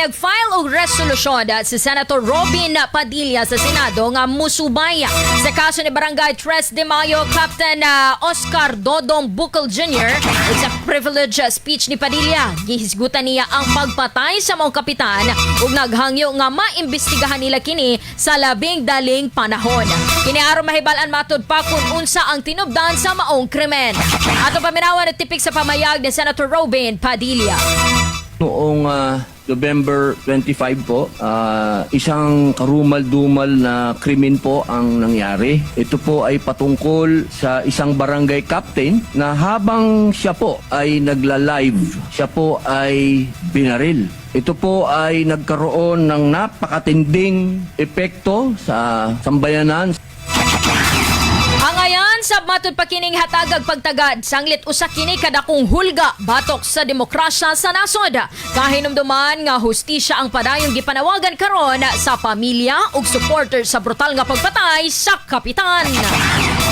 Nag-file og resolusyon si Senator Robin Padilla sa Senado nga musubay sa kaso ni Barangay Tres de Mayo Captain Oscar Dodong Bucal Jr. Ug sa privilege speech ni Padilla, gihisgutan niya ang pagpatay sa maong kapitan ug naghangyo nga maimbestigahan nila kini sa labing daling panahon. Kini aron mahibal-an matud pa kung unsa ang tinubdan sa maong krimen. Ato paminawan at tipik sa pamayag ni Senator Robin Padilla. Noong November 25 po, isang karumal-dumal na krimen po ang nangyari. Ito po ay patungkol sa isang barangay captain na habang siya po ay nagla-live, siya po ay binaril. Ito po ay nagkaroon ng napakatinding epekto sa sambayanan. Angayan sa matud pa kining hatagag pagtagad sanglit usa kini kadakong hulga batok sa demokrasya sa nasod. Kahinumduman nga hustisya ang padayong gipanawagan karon sa pamilya ug supporter sa brutal nga pagpatay sa kapitan.